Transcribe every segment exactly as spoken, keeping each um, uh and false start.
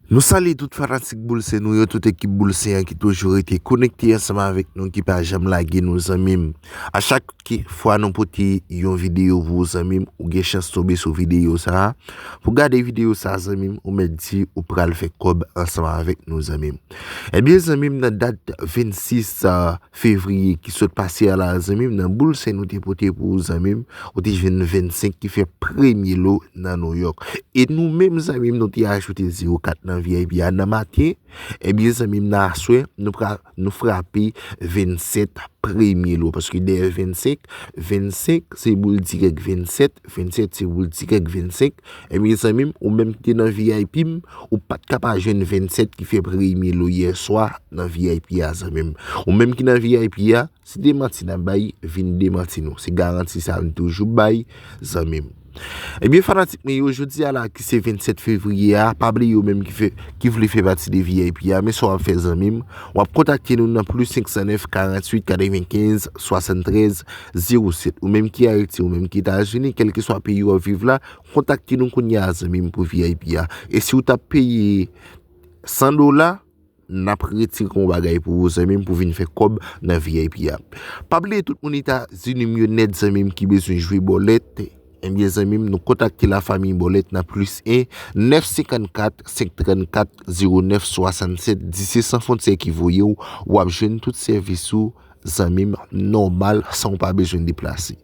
Nou salye tout fanatik Boul Sen nou yo, tout ekip Boul Sen an ki toujou rete konekte ansanm avèk nou, ki pa janm lage nou, zanmi m. A chak ki fwa nou pote yon videyo pou ou, zanmi m, ou gen chans tonbe sou videyo sa a. Pou gade videyo sa a, zanmi m, ou mèt di ou pral fè kòb ansanm avèk nou, zanmi m. Ebyen, zanmi m, nan dat vennsis, a, fevriye ki sot pase a la, zanmi m, nan Boul Sen nou te pote pou ou, zanmi m, ou te jwenn vennsenk ki fè premye lo nan Nouyòk. E nou menm, zanmi m, nou te ajoute zewo kat nan V I P a nan maten. Ebyen, zanmi m, nan aswè, nou pra-, nou frape vennsèt premye lo. Paske dèyè vennsenk, vennsenk se boul dirèk vennsèt, vennsèt se boul dirèk vennsenk. Ebyen, zanmi m, ou menm ki te nan V I P m, ou pa t ka pa jwenn vennsèt ki fè premye lo yè swa nan V I P a, zanmi m. Ou menm ki nan V I P a, si demanti n ap bay, vin demanti nou. Se garanti sa a nou toujou bay, zanmi m. Ebyen, fanatik mwen yo, jodi a la ki se vennsèt fevriye a, pa bliye ou menm ki fè, ki vle fè pati de V I P a, men sa w ap fè, zanmi m, w ap kontakte nou nan plis senk san nèf, karanntuit, katrevenkenz, swasanntrèz, zewo sèt. Ou menm ki Ayiti, ou menm ki Etazini, kèlkeswa peyi w ap viv la, kontakte nou kounye a, zanmi m, pou V I P a. E si w t ap peye san dola, n ap retire yon bagay pou ou, zanmi m, pou vin fè kòb nan V I P a. Pa bliye tout moun Etazini m yo nèt, zanmi m, ki bezwen jwe bòlèt. Ebyen, zanmi m, nou kontakte lafanmi bòlèt nan plis en, nèf senkannkat, senk trannkat, zewo nèf swasannsèt. Di se San Fwontyè ki voye w, w ap jwenn tout sèvis ou, zanmi m, nòmal, san w pa bezwen deplase.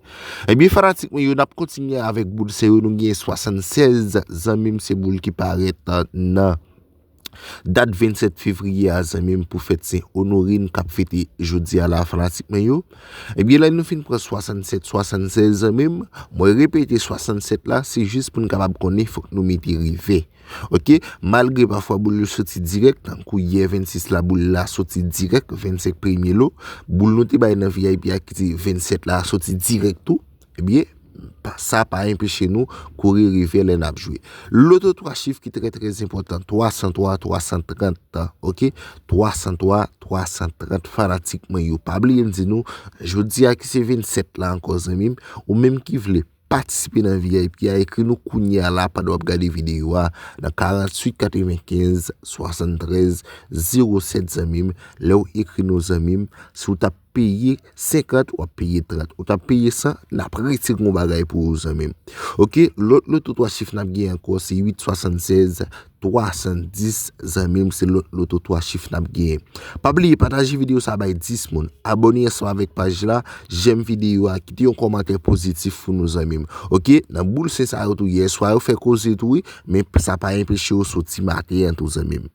Ebyen, fanatik mwen yo, n ap kontinye avèk Boul Sen yo, nou gen swasannsèz, zanmi m, se boul ki parèt, a, nan dat vennsèt fevriye a, zanmi m, pou fèt Sen Onorin k ap fete jodi a la, fanatik mwen yo. Ebyen, lè nou fin pran swasannsèt, swasannsèz, zanmi m, mwen repete swasannsèt la, se jis pou n kapab konnen, fòk nou mete revè. Oke, malgre pafwa boul yo soti dirèk, tankou yè vennsis la, boul la soti dirèk, vennsenk premye lo, boul nou te bay nan V I P a ki te vennsèt la soti dirèk tou, ebyen, pa, sa pa enpeche nou kouri revè lè n ap jwe. Loto twa chif ki trè, trè enpòtan, twa san twa, twa san trant, oke, twa san twa, twa san trant, fanatik mwen yo. Pa bliye m di nou, jodi a ki se vennsèt la ankò, zanmi m, ou menm ki vle patisipe nan V I P a, ekri nou kounye a la pandan w ap gade videyo a nan karanntuit, katrevenkenz, swasanntrèz, zewo sèt, zanmi m. Lè w ekri nou, zanmi m, si w t ap peye senkant, w ap peye trant. Ou t ap peye san, n ap retire yon bagay pou ou, zanmi m. Oke, lòt loto twa chif n ap gen ankò, se uit swasannsèz, twa san dis, zanmi m, se lòt loto twa chif n ap genyen. Pa bliye pataje videyo sa a bay dis moun. Abòne ansanm avèk paj la, jèm videyo a, kite yon kòmantè pozitif pou nou, zanmi m. Oke, nan boul Sen sa yo tou, yè swa yo fè koze tou, wi, men sa pa enpeche yo soti maten an tou, zanmi m.